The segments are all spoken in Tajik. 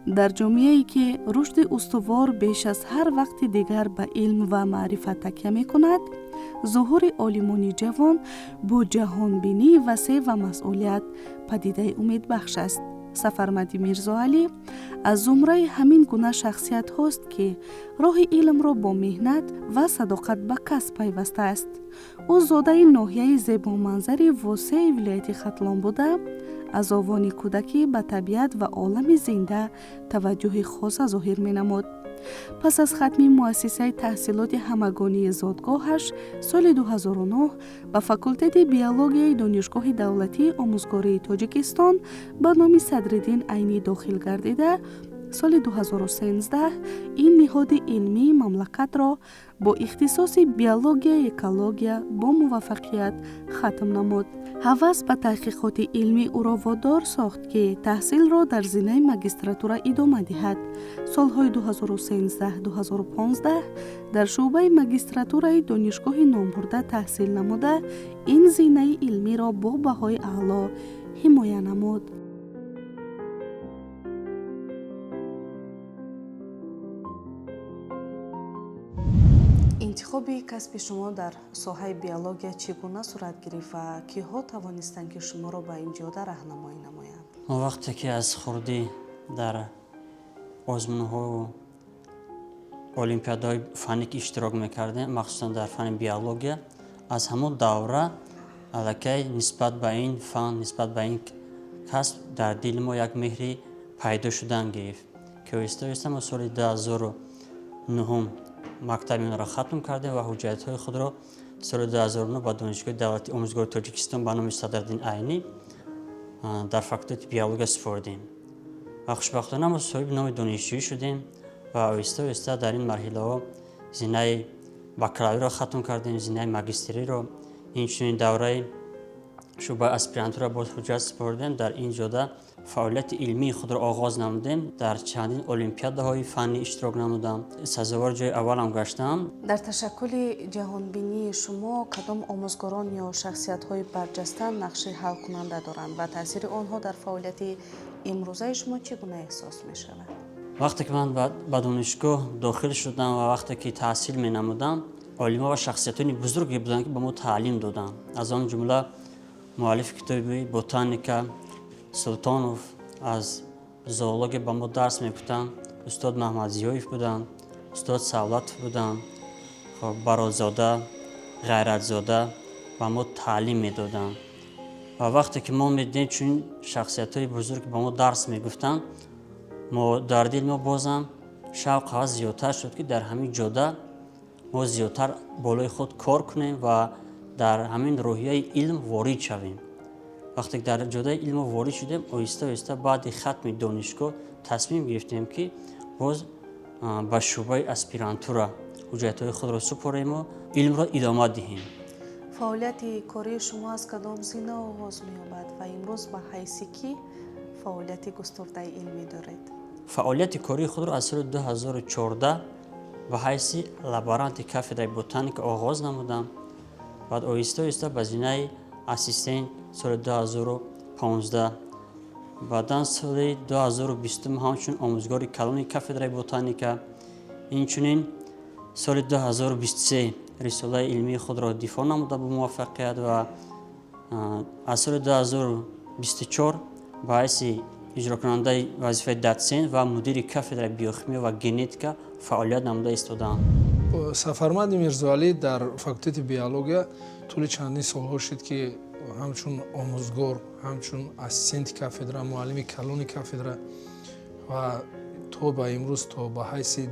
Дар ҷомеае, ки рушди устувор беш аз ҳар вақти дигар ба илм ва маърифат такя мекунад, зуҳури олимони ҷавон бо ҷаҳонбинии васеъ ва масъулият падидаи умедбахш аст. Сафармади Мирзоалӣ аз зумраи ҳамин гуна шахсиятҳост, ки роҳи илмро бо меҳнат ва садоқат ба касб пайвастааст. Ӯ зодаи ноҳияи зебоманзари Восеи вилояти Хатлон буда, аз овони кӯдакӣ ба табиат ва олами зинда таваҷҷӯҳи хоса зоҳир менамуд. Пас аз хатми муассисаи таҳсилоти ҳамагонии зодгоҳаш соли 2009 ба факултети биологияи Донишгоҳи давлатии омӯзгории Тоҷикистон ба номи Садриддин Айнӣ дохил гардида, соли 2013 ин ниҳоди илмии мамлакатро бо ихтисоси биология экология бо муваффақият хатм намуд. Ҳавас ба таҳқиқоти илмӣ ӯро водор сохт, ки таҳсилро дар зинаи магистратура идома диҳад. Солҳои 2013-2015 дар шӯъбаи магистратураи донишгоҳи номбурда таҳсил намуда, ин зинаи илмиро бо баҳои аъло ҳимоя намуд. Интихоби касби шумо дар соҳаи биология чӣ гуна сурат гирифт ва киҳо тавонистанд, ки шуморо ба ин ҷода раҳнамоӣ намоянд? Мо вақте ки аз хурдӣ дар озмунҳову олимпиадаҳои фаннӣ ки иштирок мекардем, махсусан дар фанни биология, аз ҳамон давра аллакай нисбат ба ин фан, нисбат ба ин касб дар дили мо як меҳри пайдо шудан гирифт, ки оҳиста оҳиста мо соли 2009 мактаби онро хатм кардем ва ҳуҷҷатҳои худро соли 2009 ба Донишгоҳи давлатии омӯзгории Тоҷикистон ба номи Садриддин Айнӣ дар факултети биология супоридем ва хушбахтона мо соҳиби номи донишҷӯӣ шудем ва оҳиста оҳиста дар ин марҳилаҳо зинаи бакалавриро хатм кардем, зинаи магистриро, инчунин давраи шӯъбаи аспирантура боз ҳуҷҷат супоридем. Дар ин ҷода фаъолияти илмии худро оғоз намудем. Дар чандин олимпиадаҳои фаннӣ иштирок намудам, сазовори ҷои аввалам гаштам. Дар ташаккули ҷаҳонбинии шумо кадом омӯзгорон ё шахсиятҳои барҷаста нақши ҳалкунанда доранд ва таъсири онҳо дар фаъолияти имрӯзаи шумо чӣ гуна эҳсос мешавад? Вақте ки ман ба донишгоҳ дохил шудам ва вақте ки таҳсил менамудам, олимҳо ва шахсиятони бузурге буданд, ки ба мо таълим доданд. Аз он ҷумла муаллифи китоби ботаника Султонов, аз зоология ба мо дарс мегуфтанд устод Маҳмадзиёев буданд, устод Савлатов буданд, Барозода, Ғайратзода ба мо таълим медоданд. Ва вақте ки мо медидем, чунин шахсиятҳои бузург ба мо дарс мегуфтанд, мо дар дили мо бозам шавқ ҳавас зиёдтар шуд, ки дар ҳамин ҷода мо зиёдтар болои худ кор кунем ва дар ҳамин рӯҳияи илм ворид шавем. Вақте ки дар ҷодаи илм ворид шудем, оҳиста оҳиста баъди хатми донишгоҳ тасмим гирифтем, ки боз ба шӯъбаи аспирантура ҳуҷҷатҳои худро супорему илмро идома диҳем. Фаъолияти кории шумо аз кадом зина оғоз меёбад ва имрӯз ба ҳайси кӣ фаъолияти густурдаи илмӣ доред? Фаъолияти кории худро аз соли 2014 ба ҳайси лаборанти кафедраи ботаника оғоз намудам. Баъд оҳиста оҳиста ба зинаи ассистент соли 2015, баъдан соли 2020 ҳамчун омӯзгори калони кафедраи ботаника, инчунин соли 2023 рисолаи илмии худро дифоъ намуда бо муваффақият ва аз соли 2024 ба ҳайси иҷрокунандаи вазифаи дотсент ва мудири кафедраи биохимия ва генетика фаъолият намуда истодаам. Сафармади Мирзоалӣ дар факултети биология тӯли чандин солҳо шуд, ки ҳамчун омӯзгор, ҳамчун ассистенти кафедра, муаллими калони кафедра ва то ба имрӯз то ба ҳайси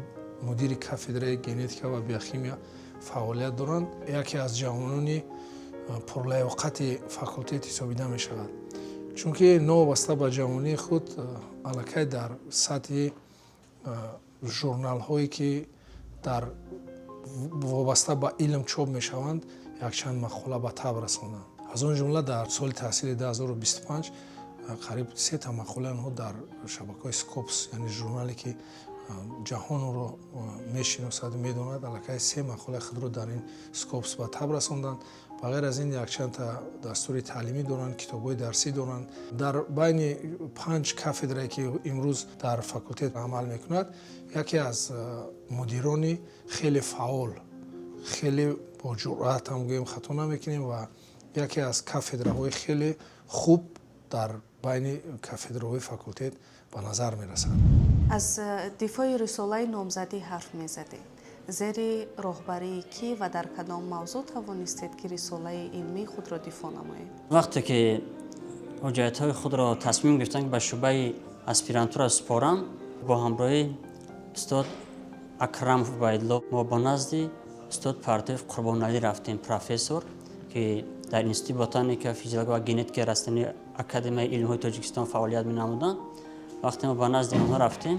мудири кафедраи генетика ва биохимия фаъолият доранд. Яке аз ҷавонони пурлаёқати факултет ҳисобида мешавад, чунки новобаста ба ҷавонии худ аллакай дар сатҳи журналҳое, ки дар вобаста ба илм чоп мешаванд, якчанд мақола ба таб расонданд. Аз он ҷумла дар соли таҳсили 2025 қариб сета мақолаи онҳо дар шабакаҳои Scopus, яъне журнале, ки Ҷаҳон ӯро мешиносаду медонад. Аллакай се мақолаи худро дар ин Scopus ба таб расонданд. Ба ғайр аз ин, якчандта дастури таълимӣ доранд, китобҳои дарсӣ доранд. Дар байни панҷ кафедрае, ки имрӯз дар факултет амал мекунад, яке аз мудирони хеле фаъол, хеле бо ҷуръат ҳам гӯем, хато намекунем, ва яке аз кафедраҳои хеле хуб дар байни кафедраҳои факултет ба назар мерасад. Аз дифои рисолаи номзадӣ ҳарф мезадем. Зери роҳбарии кӣ ва дар кадом мавзӯъ тавонистед, ки рисолаи илмии худро дифоъ намоед? Вақте ки ҳуҷҷатҳои худро тасмим гирифтам, ки ба шӯъбаи аспирантура супорам, бо ҳамроҳии устод Акрамов Убайдулло мо ба назди устод Партоев Қурбоналӣ рафтем, профессор, ки дар Институти ботаника, физиология ва генетикаи растании Академияи илмҳои Тоҷикистон фаъолият менамуданд. Вақте мо ба назди онҳо рафтем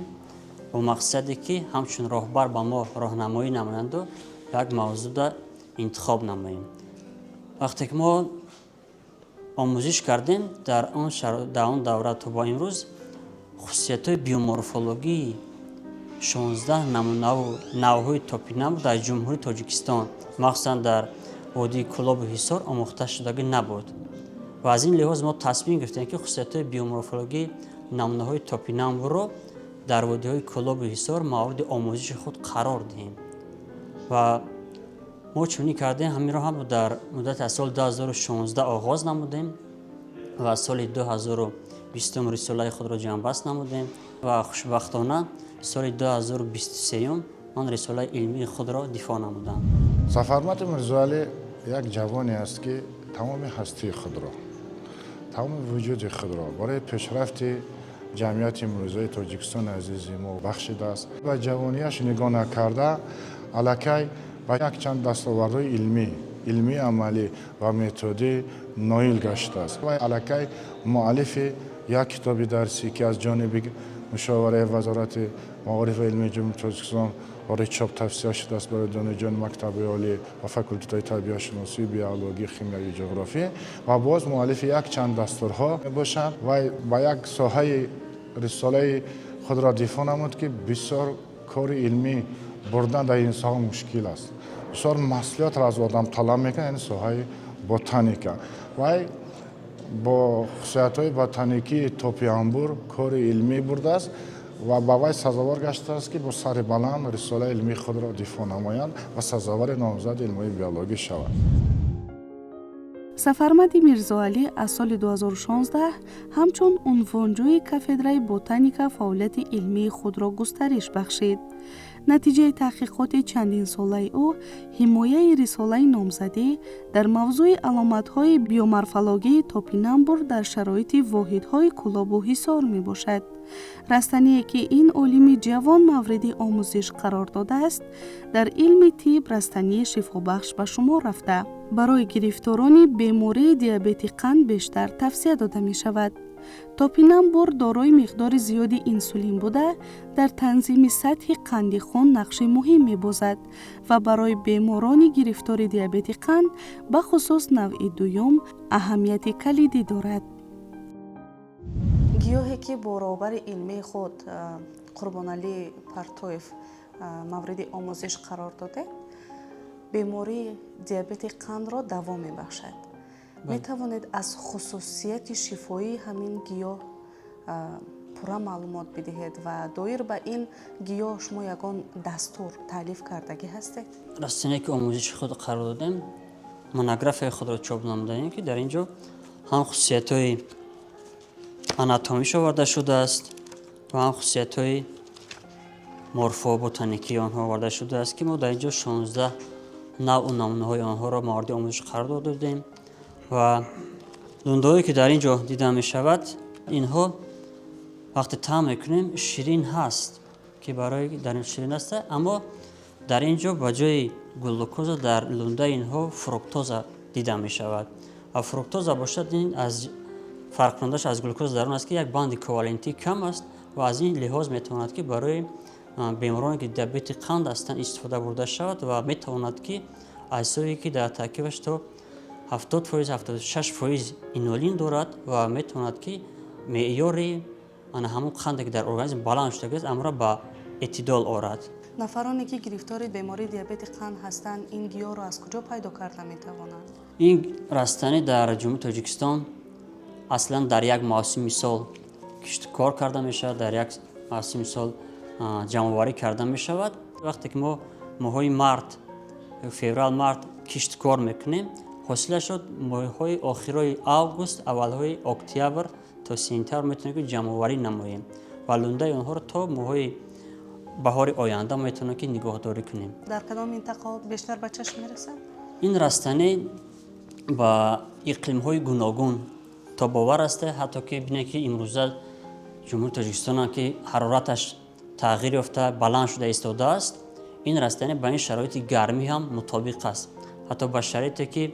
бо мақсаде, ки ҳамчун роҳбар ба мо роҳнамоӣ намоянду як мавзӯъда интихоб намоем, вақте ки мо омӯзиш кардем, дар он давра то ба имрӯз хусусиятҳои биоморфологии 16 намунаву навъҳои топинамбур дар Ҷумҳурии Тоҷикистон, махсусан дар водии Кӯлобу Ҳисор, омӯхта шудагӣ набуд. Ва аз ин лиҳоз мо тасмим гирифтем, ки хусусиятҳои биоморфологии намунаҳои топинамбурро дар водиҳои Кӯлобу Ҳисор мавриди омӯзиши худ қарор диҳем. Ва мо чунин кардем. Ҳаминро ҳам дар муддати аз соли 2016 оғоз намудем ва соли 2020 рисолаи худро ҷамъбаст намудем ва хушбахтона соли 2023 ман рисолаи илмии худро дифоъ намудам. Сафармади Мирзоалӣ як ҷавоне аст, ки тамоми ҳастии худро, тамоми вуҷуди худро барои пешрафти ҷамъияти имрӯзаи Тоҷикистони азизи мо бахшидааст. Ба ҷавонияш нигоҳ накарда, аллакай ба якчанд дастовардҳои илмӣ, илмии амалӣ ва методӣ ноил гаштааст ва аллакай муаллифи як китоби дарсӣ, ки аз ҷониби мушовараи Вазорати маориф ва илмии Ҷумҳурии Тоҷикистон барои чоп тавсия шудааст барои донишҷӯёни мактаби олӣ ва факултетҳои табиатшиносӣ, биологӣ, химиявӣ, ҷуғрофӣ, ва боз муаллифи якчанд дастурҳо мебошанд. Ва ба як соҳаи рисолаи худро дифоъ намуд, ки бисёр кори илмӣ бурдан дар ин соҳа мушкил аст, бисёр масъулиятро аз одам талаб мекунад, яъне соҳаи ботаника. Вай бо хусусиятҳои ботаникии топинамбур кори илмӣ бурдааст ва ба вай сазовор гаштааст, ки бо сари баланд рисолаи илмии худро дифоъ намоянд ва сазовори номзади илмҳои биологӣ шавад. Сафармади Мирзоалӣ аз соли 2016 ҳамчун унвонҷӯи кафедраи ботаника фаъолияти илмии худро густариш бахшид. Натиҷаи таҳқиқоти чандинсолаи ӯ ҳимояи рисолаи номзадӣ дар мавзӯи аломатҳои биоморфологии топинамбур дар шароити воҳидҳои Кӯлобу Ҳисор мебошад. Растание, ки ин олими ҷавон мавриди омӯзиш қарор додааст, дар илми тиб растании шифобахш ба шумор рафта, барои гирифторони бемории диабети қанд бештар тавсия дода мешавад. Топинамбур дорои миқдори зиёди инсулин буда, дар танзими сатҳи қанди хун нақши муҳим мебозад ва барои беморони гирифтори диабети қанд, бахусус навъи дуюм, аҳамияти калидӣ дорад. Гиёҳе, ки бо роҳбари илмии худ Қурбоналӣ Партоев мавриди омӯзиш қарор додед, бемории диабети қандро даво мебахшад. Метавонед аз хусусияти шифоии ҳамин гиёҳ пурра маълумот бидиҳед ва доир ба ин гиёҳ шумо ягон дастур таълиф кардагӣ ҳастед? Растание, ки омӯзиши худ қарор додем, монографияи худро чоп намудаем, ки дар ин ҷо ҳам хусусиятҳои анатомиш оварда шудааст ва ҳам хусусиятҳои морфоботаникии онҳо оварда шудааст, ки мо дар ин ҷо 16 навъу намунаҳои онҳоро мавриди омӯзиш қарор додем. Ва лундаҳое, ки дар ин ҷо дида мешавад, инҳо вақте таъм мекунем, ширин ҳаст, ки барои дар ин ширин аст, аммо дар ин ҷо ба ҷои глюкоза дар лундаи инҳо фруктоза дида мешавад. Ва фруктоза бошад, ин аз фарқкунандаш аз глюкоза дар он аст, ки як банди ковалентӣ кам аст ва аз ин лиҳоз метавонад, ки барои бемороне, ки диабети қанд ҳастанд, истифода бурда шавад ва метавонад, ки аз ҳисобе, ки дар таркибаш то 70%, 76% инулин дорад ва метавонад, ки меъёри ана ҳамон қанде, ки дар организм баланд шудагиаст, амро ба эътидол орад. Нафароне ки гирифтори бемории диабети қанд ҳастанд, ин гиёҳро аз куҷо пайдо карда метавонанд? Ин растанӣ дар Ҷумҳурии Тоҷикистон аслан дар як мавсими сол киштукор карда мешавад, дар як мавсими сол ҷамъоварӣ карда мешавад. Вақте ки мо моҳҳои март, феврал, март киштукор мекунем, ҳосилашро моҳҳои охирои август, аввалҳои октябр то сентябр метавонем ки ҷамъоварӣ намоем ва лундаи онҳоро то моҳҳои баҳори оянда метавонем ки нигоҳдорӣ кунем. Дар кадом минтақаҳо бештар ба чашм мерасад? Ин растанӣ ба иқлимҳои гуногун тобовар аст, ҳатто ки бинед ки имрӯза Ҷумҳурии Тоҷикистон ки ҳарораташ тағйир ёфта баланд шуда истодааст, ин растанӣ ба ин шароити гармӣ ҳам мутобиқ аст. Ҳатто ба шароите ки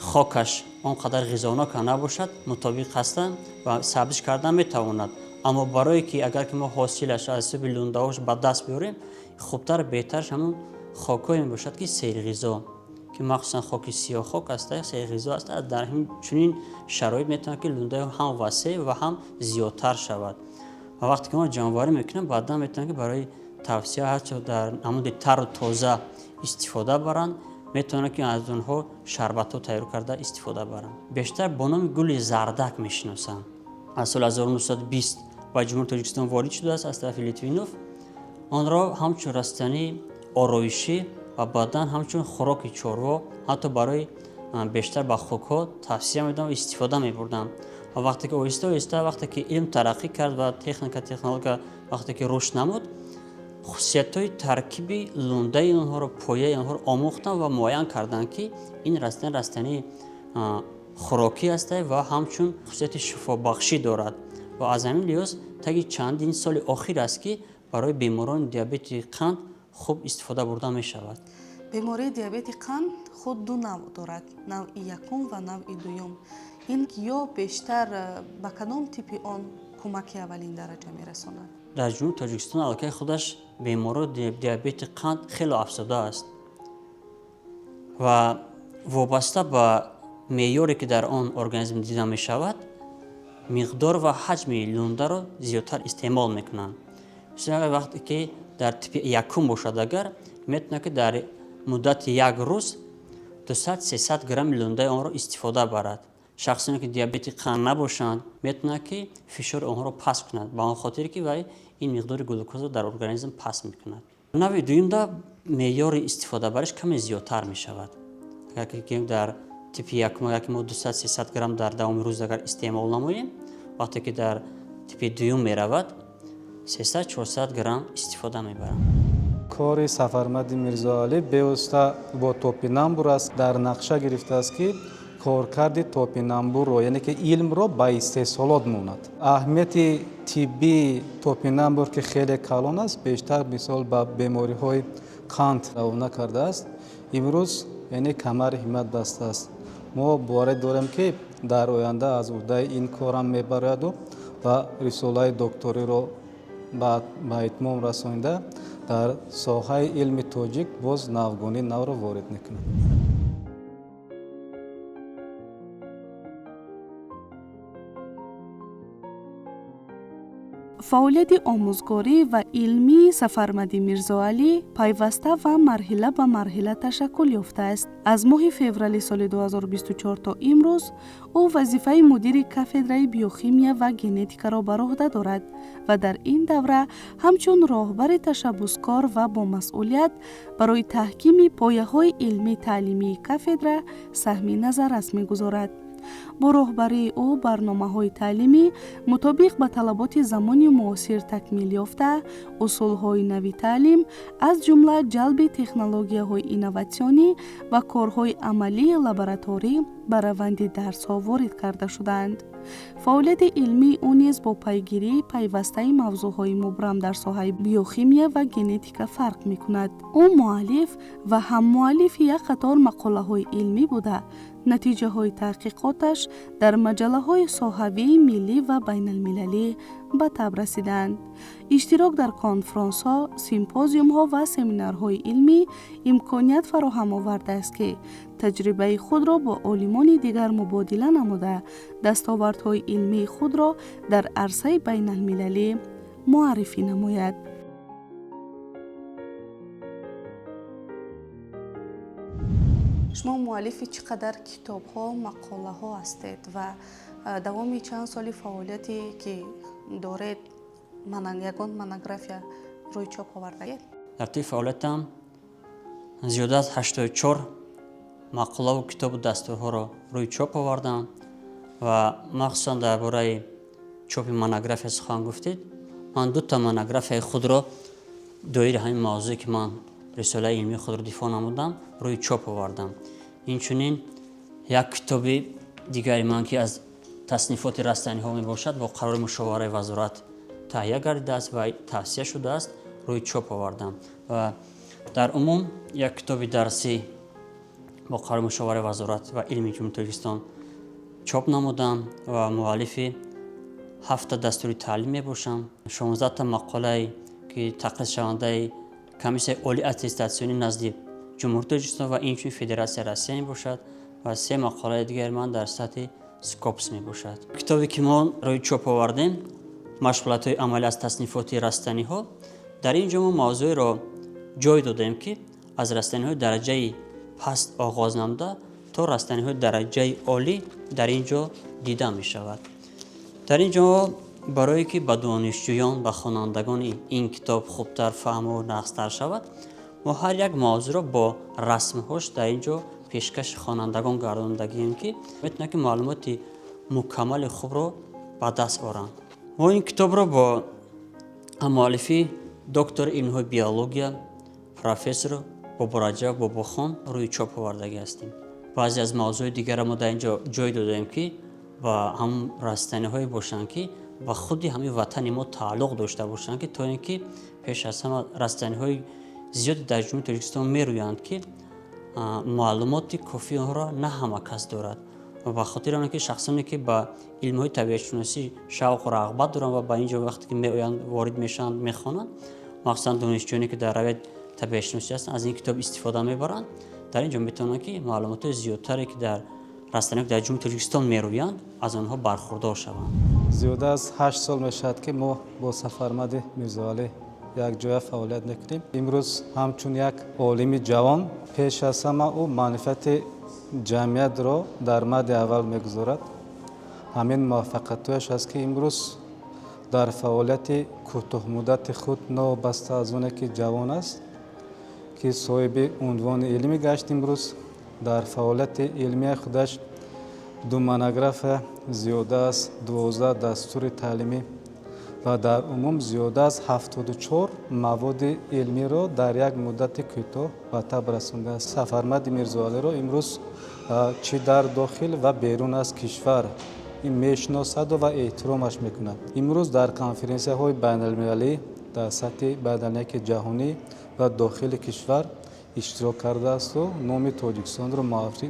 хокаш он қадар ғизонока набошад, мутобиқ ҳастанд ва сабзиш кардан метавонад. Аммо барое ки агар ки мо ҳосилаш аз ҳисоби лундаҳош ба даст биёрем, хубтар беҳтараш ҳамон хокҳое мебошад ки серғизо, ки махсусан хоки сиёҳхок аст, серғизо аст. Дар чунин шароит метавонад ки лундаи ҳам васеъ ва ҳам зиёдтар шавад. Ва вақте ки мо ҷамъоварӣ мекунем, баъдан метавонад ки барои тавсия ҳарчо дар намуди тару тоза истифода баранд, метавонад ки аз онҳо шарбатҳо тайёр карда истифода баранд. Бештар бо номи гули зардак мешиносанд. Аз соли 1920 ба Ҷумҳурии Тоҷикистон ворид шудааст аз тарафи Литвинов. Онро ҳамчун растании ороишӣ ва баъдан ҳамчун хӯроки чорво ҳатто барои бештар ба хокҳо тавсия медоданд ва истифода мебурданд. Ва вақте ки оҳиста оҳиста вақте ки илм тараққӣ кард ва техника, технология вақте ки рушд намуд, хусусиятҳои таркиби лундаи онҳоро, пояи онҳоро омӯхтанд ва муайян карданд, ки ин растани растании хӯрокӣ аст ва ҳамчун хусусияти шифобахшӣ дорад. Ва аз ҳамин лиҳоз таги чандин соли охир аст, ки барои беморони диабети қанд хуб истифода бурда мешавад. Бемории диабети қанд худ ду навъ дорад: навъи якум ва навъи дуюм. Ин гиёҳ бештар ба кадом типи он кӯмаки аввалин дараҷа мерасонад? Дар Ҷумҳурии Тоҷикистон аллакай худаш беморони диабети қанд хеле афзудааст ва вобаста ба меъёре ки дар он организм дида мешавад, миқдор ва ҳаҷми лундаро зиёдтар истеъмол мекунанд. Вақте ки дар типи якум бошад, агар метавонад ки дар муддати як рӯз 200-300 грамм лундаи онро истифода барад. Шахсоне ки диабети қанд набошанд, метавонад ки фишори онҳоро паст кунад, ба он хотире ки вай ин миқдори глюкозаро дар организм паст мекунад. Навъи дуюмда меъёри истифодабариш каме зиёдтар мешавад. Агар ки дар типи якум агар ки мо 200-300 грамм дар давоми рӯз агар истеъмол намоем, вақте ки дар типи дуюм меравад, 300-400 грамм истифода мебаранд. Кори Сафармади Мирзоалӣ бевосита бо топинамбур аст. Дар нақша гирифтааст, ки коркарди топинамбурро, яъне ки илмро ба истеҳсолот монад. Аҳамияти тиббии топинамбур, ки хеле калон аст, бештар мисол ба бемориҳои қанд равона кардааст. Имрӯз яъне камари ҳиммат бастааст. Мо боварӣ дорем, ки дар оянда аз уҳдаи ин корам мебарояду ва рисолаи докториро ба итмом расонида дар соҳаи илми тоҷик боз навгонии навро ворид мекунад. Фаъолияти омӯзгорӣ ва илмии Сафармади Мирзоалӣ пайваста ва марҳила ба марҳила ташаккул ёфтааст. Аз моҳи феврали соли 2024 то имрӯз ӯ вазифаи мудири кафедраи биохимия ва генетикаро бар уҳда дорад ва дар ин давра ҳамчун роҳбари ташаббускор ва бомасъулият барои таҳкими пояҳои илмии таълимии кафедра саҳми назаррас мегузорад. Бо роҳбарии ӯ барномаҳои таълимӣ мутобиқ ба талаботи замони муосир такмил ёфта, усулҳои нави таълим, аз ҷумла ҷалби технологияҳои инноватсионӣ ва корҳои амалии лабораторӣ ба раванди дарсҳо ворид карда шудаанд. Фаъолияти илмии ӯ низ бо пайгирии пайвастаи мавзӯъҳои мубрам дар соҳаи биохимия ва генетика фарқ мекунад. Ӯ муаллиф ва ҳаммуаллифи як қатор мақолаҳои илмӣ буда, натиҷаҳои таҳқиқоташ дар маҷаллаҳои соҳавии миллӣ ва байналмилалӣ ба таб расиданд. Иштирок дар конфронсҳо, симпозиумҳо ва семинарҳои илмӣ имконият фароҳам овардааст, ки таҷрибаи худро бо олимони дигар мубодила намуда, дастовардҳои илмии худро дар арсаи байналмилалӣ муаррифӣ намояд. Шумо муаллифи чӣ қадар китобҳо, мақолаҳо ҳастед ва давоми чанд соли фаъолияте, ки доред, ягон монография рӯи чоп овардаед? Дар тӯи фаъолиятам зиёда аз 84 мақолаву китобу дастурҳоро рӯи чоп овардам ва махсусан дар бораи чопи монография сухан гуфтед, ман дута монографияи худро доири ҳамин мавзӯе, ки ман рисолаи илмии худро дифоъ намудам, рӯи чоп овардам. Инчунин як китоби дигари ман, ки аз таснифоти растаниҳо мебошад, бо қарори мушовараи вазорат таҳия гардидааст ва тавсия шудааст, рӯи чоп овардам. Ва дар умум як китоби дарсӣ бо қарори мушовараи вазорат ва илми Ҷумҳурии Тоҷикистон чоп намудам ва муаллифи ҳафта дастури таълим мебошам. 16та мақолае, ки тақризшавандаи Комиссияи олии аттестатсионӣ назди Ҷумҳурии Тоҷикистон ва инчунин Федератсияи Россия мебошад ва се мақолаи дигари ман дар сатҳи Скопус мебошад. Китобе, ки мо рӯи чоп овардем, «Машғулиятҳои амалӣ аз таснифоти растаниҳо», дар ин ҷо мо мавзӯеро ҷой додем, ки аз растаниҳои дараҷаи паст оғоз намуда то растаниҳои дараҷаи олӣ дар ин ҷо дида мешавад. Дар ин ҷо барое ки ба донишҷӯён, ба хонандагони ин китоб хубтар фаҳму нағзтар шавад, мо ҳар як мавзӯъро бо расмҳош дар ин ҷо пешкаши хонандагон гардондагием, ки метавонад, ки маълумоти мукаммали хубро ба даст оранд. Мо ин китобро бо муаллифи доктори илмҳои биология, профессор Бобораҷаб Бобохон рӯи чоп овардагӣ ҳастем. Баъзе аз мавзӯи дигарро мо дар ин ҷо ҷой додаем, ки ба ҳамун растаниҳое бошанд, ки ба худи ҳамин ватани мо тааллуқ дошта бошанд, ки то ин ки пеш аз ҳама растаниҳои зиёде дар Ҷумҳурии Тоҷикистон мерӯянд, ки маълумоти кофии онҳоро на ҳама кас дорад. Ва ба хотири оне ки шахсоне, ки ба илмҳои табиатшиносӣ шавқу рағбат доранд ва ба ин ҷо вақте ки меоянд, ворид мешаванд, мехонанд, махсусан донишҷӯёне, ки дар равияи табиатшиносӣ ҳастанд, аз ин китоб истифода мебаранд. Дар ин ҷо метавонанд, ки маълумотҳои зиёдтаре, ки дар растаниҳо, ки дар Ҷумҳурии Тоҷикистон мерӯянд, аз онҳо бархурдор шаванд. Зиёда аз 8 сол мешавад, ки мо бо Сафармади Мирзоалӣ якҷоя фаъолият мекунем. Имрӯз ҳамчун як олими ҷавон, пеш аз ҳама ӯ манфиати ҷамъиятро дар мадди аввал мегузорад. Ҳамин муваффақиятҳояш аст, ки имрӯз дар фаъолияти кӯтоҳмуддати худ, новобаста аз оне ки ҷавон аст, ки соҳиби унвони илмӣ гашт, имрӯз дар фаъолияти илмияи худаш ду монография, зиёда аз 12 дастури таълимӣ ва дар умум зиёда аз 74 маводи илмиро дар як муддати кӯтоҳ ба таб расондааст. Сафармади Мирзоалиро имрӯз чӣ дар дохил ва берун аз кишвар мешиносаду ва эҳтиромаш мекунад. Имрӯз дар конференсияҳои байналмилалӣ дар сатҳи байналмилалии ҷаҳонӣ ва дохили кишвар иштирок кардаасту номи Тоҷикистонро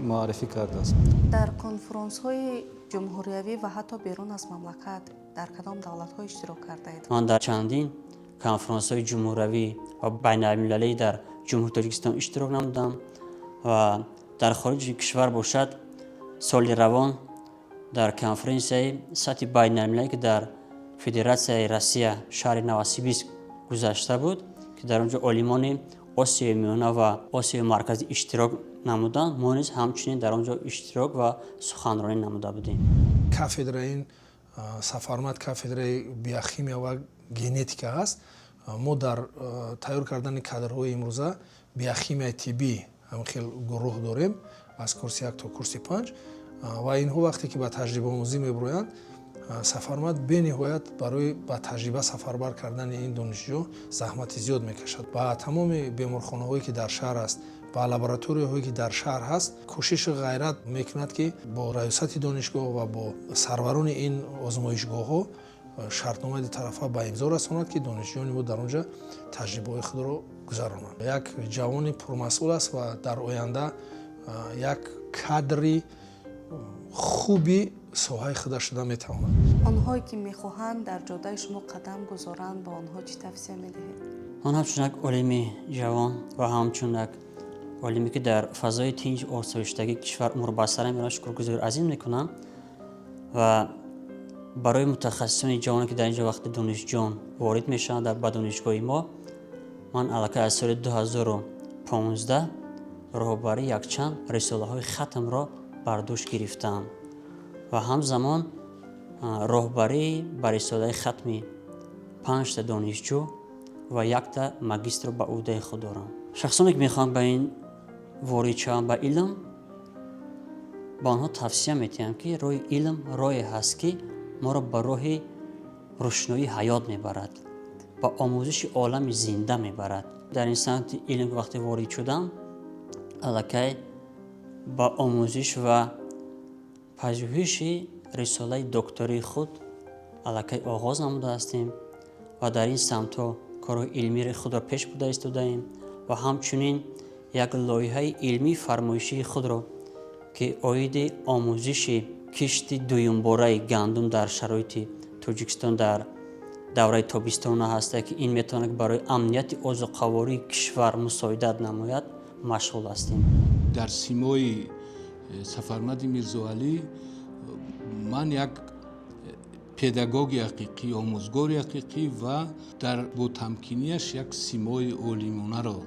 муаррифӣ кардааст. Дар конфронсҳои ҷумҳуриявӣ ва ҳатто берун аз мамлакат дар кадом давлатҳо иштирок кардаед? Ман дар чандин конфронсҳои ҷумҳуравӣ ва байналмилалӣ дар Ҷумҳурии Тоҷикистон иштирок намудам ва дар хориҷи кишвар бошад, соли равон дар конференсияи сатҳи байналмилалӣ, ки дар Федератсияи Россия, шаҳри Новосибирск гузашта буд, ки дар он ҷо олимони Осиёи Миёна ва Осиёи Марказӣ иштирок намуданд, мо низ ҳамчунин дар он ҷо иштирок ва суханронӣ намуда будем. Кафедра ин Сафармад кафедраи биохимия ва генетика аст. Мо дар тайёр кардани кадрҳои имрӯза биохимияи тиббӣ ҳамин хел гурӯҳ дорем, аз курси 1 то курси 5. Ва инҳо вақте ки ба таҷрибаомӯзӣ мебироянд, Сафармад бениҳоят барои ба таҷриба сафарбар кардани ин донишҷӯ заҳмати зиёд мекашад. Ба тамоми беморхонаҳое, ки дар шаҳр аст, ба лабораторияҳое, ки дар шаҳр ҳаст, кӯшишу ғайрат мекунад, ки бо раёсати донишгоҳ ва бо сарварони ин озмоишгоҳҳо шартномаи дутарафа ба имзо расонад, ки донишҷӯёни мо дар он ҷо таҷрибаҳои худро гузаронанд. Як ҷавони пурмасъул аст ва дар оянда як кадри хуби соҳаи худа шуда метавонад. Онҳое, ки мехоҳанд дар ҷодаи шумо қадам гузоранд, ба онҳо чӣ тавсия медиҳед? Ман ҳамчун як олими ҷавон ва ҳамчун як олиме, ки дар фазои тинҷ осоиштагии кишвар умр ба сар мебарам, шукргузори азим мекунам. Ва барои мутахассисони ҷавоне, ки дар ин ҷо вақти донишҷӯён ворид мешаванд ба донишгоҳи мо, ман аллакай аз соли 2015. роҳбарии якчанд рисолаҳои хатмро бар дӯш гирифтаам ва ҳамзамон роҳбарии ба рисолаи хатми 5та донишҷӯ ва 1та магистрро ба ӯҳдаи худ дорам. Шахсоне ки мехоҳанд ба ин ворид шаванд ба илм, ба онҳо тавсия медиҳам, ки роҳи илм роҳе ҳаст, ки моро ба роҳи рӯшноии ҳаёт мебарад, ба омӯзиши олами зинда мебарад. Дар ин самти илм вақте ворид шудам, аллакай ба омӯзиш ва пажӯҳиши рисолаи доктории худ аллакай оғоз намуда ҳастем ва дар ин самтҳо корҳои илмии худро пеш бурда истодаем ва ҳамчунин як лоиҳаи илмии фармоишии худро, ки оиди омӯзиши кишти дуюмбораи гандум дар шароити Тоҷикистон дар давраи тобистона ҳаста, ки ин метавонад барои амнияти озуқавории кишвар мусоидат намояд, машғул ҳастем. Дар симои Сафармади Мирзоалӣ ман як педагоги ҳақиқӣ, омӯзгори ҳақиқӣ ва дар ботамкинияш як симои олимонаро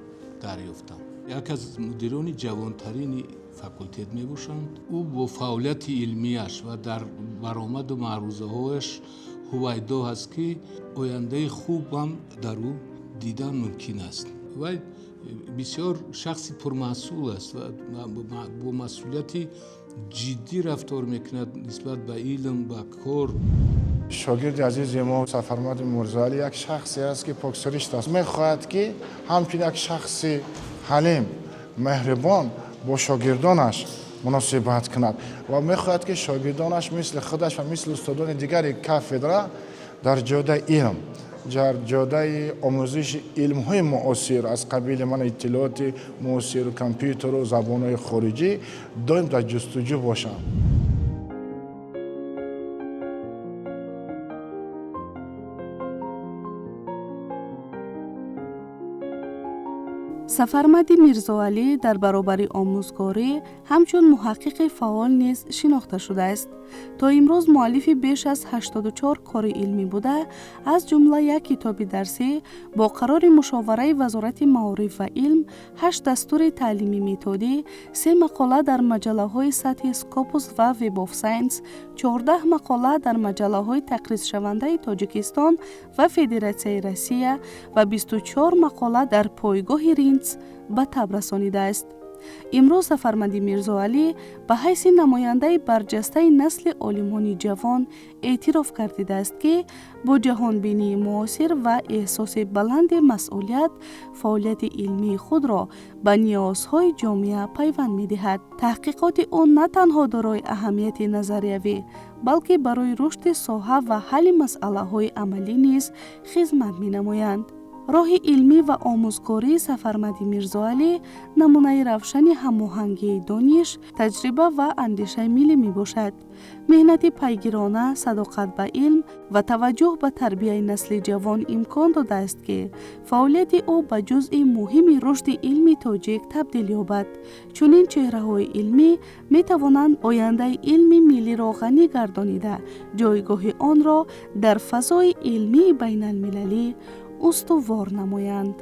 дарёфтам. Яке аз мудирони ҷавонтарини факултет мебошанд. Ӯ бо фаъолияти илмияш ва дар баромаду маърузаҳояш ҳувайдо ҳаст, ки ояндаи хубам дар ӯ дидан мумкин аст. Вай бисёр шахси пурмасъул аст ва бо масъулияти ҷиддӣ рафтор мекунад нисбат ба илм, ба кор. Шогирди азизи мо Сафармади Мирзоалӣ як шахсе аст, ки поксиришт аст. Мехоҳад, ки ҳамчун як шахси ҳалим, меҳрибон бо шогирдонаш муносибат кунад ва мехоҳад, ки шогирдонаш мисли худаш ва мисли устодони дигари кафедра дар ҷодаи илм, дар ҷодаи омӯзиши илмҳои муосир аз қабили ман иттилооти муосиру компютеру забонҳои хориҷӣ доим дар ҷустуҷӯ бошанд. Сафармади Мирзоалӣ дар баробари омӯзгорӣ ҳамчун муҳаққиқи фаъол низ шинохта шудааст. То имрӯз муаллифи беш аз 84 кори илмӣ буда, аз ҷумла як китоби дарсӣ бо қарори мушовараи Вазорати маориф ва илм, 8 дастури таълимӣ методӣ, 3 мақола дар маҷаллаҳои сатҳи Scopus ва Web of Science, 14 мақола дар маҷаллаҳои тақризшавандаи Тоҷикистон ва Федератсияи Россия ва 24 мақола дар пойгоҳи Ринц ба таб расонидааст. Имрӯз Сафармади Мирзоалӣ ба ҳайси намояндаи барҷастаи насли олимони ҷавон эътироф гардидааст, ки бо ҷаҳонбинии муосир ва эҳсоси баланди масъулият фаъолияти илмии худро ба ниёзҳои ҷомеа пайванд медиҳад. Таҳқиқоти ӯ на танҳо дорои аҳамияти назариявӣ, балки барои рушди соҳа ва ҳалли масъалаҳои амалӣ низ хизмат менамоянд. Роҳи илмӣ ва омӯзгории Сафармади Мирзоалӣ намунаи равшани ҳамоҳангии дониш, таҷриба ва андешаи миллӣ мебошад. Меҳнати пайгирона, садоқат ба илм ва таваҷҷӯҳ ба тарбияи насли ҷавон имкон додааст, ки фаъолияти ӯ ба ҷузъи муҳими рушди илми тоҷик табдил ёбад. Чунин чеҳраҳои илмӣ метавонанд ояндаи илми миллиро ғанӣ гардонида, ҷойгоҳи онро дар фазои илмии байналмилалӣ устувор намоянд.